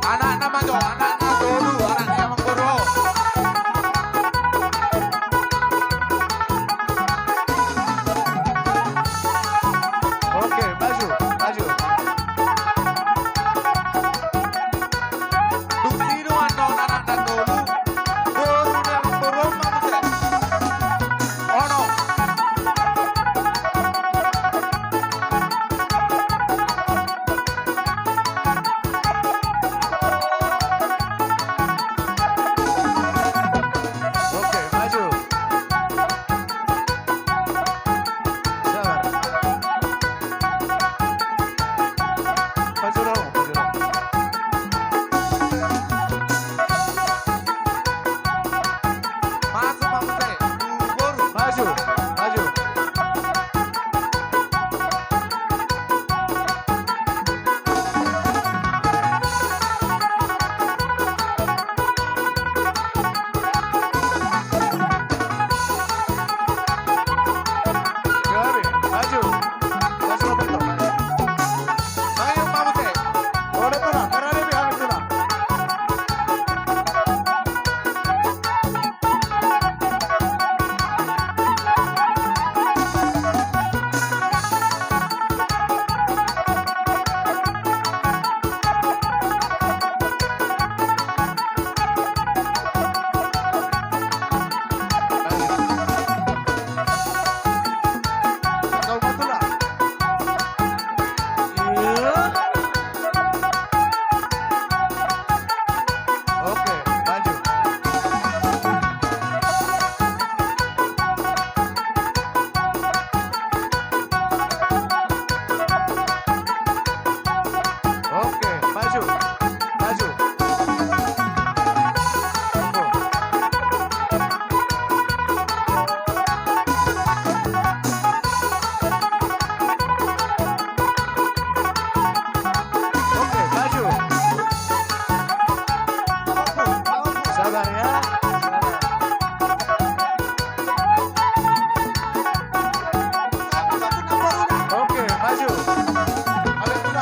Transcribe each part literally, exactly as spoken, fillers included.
Anakna ma jo, anakna tolu, anakna Amangboru. Oke, maju, maju. Dung i do annon anakna tolu, boru ni Amangboru on ma muse. Ono. Oke, maju. Sabar. Maju dong, maju dong. Maju, maju. Maju. Maju, maju. Ayo, Pak Bute. Boleh pulang, karena dia habis pulang. Oke, maju. Oke, maju. Maju. Oke, maju. Sabar ya. Oke, maju.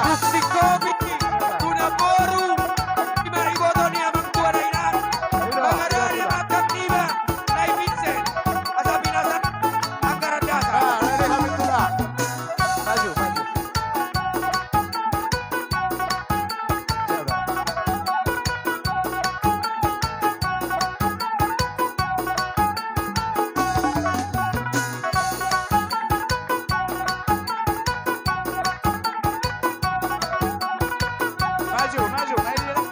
Dung singkopi tu namboru, ima iboto ni amang tua na inang. Pangadari mantap niba, na i pinse. Asa binasa anggaran dasar. Maju, maju. Maju, maju, maju.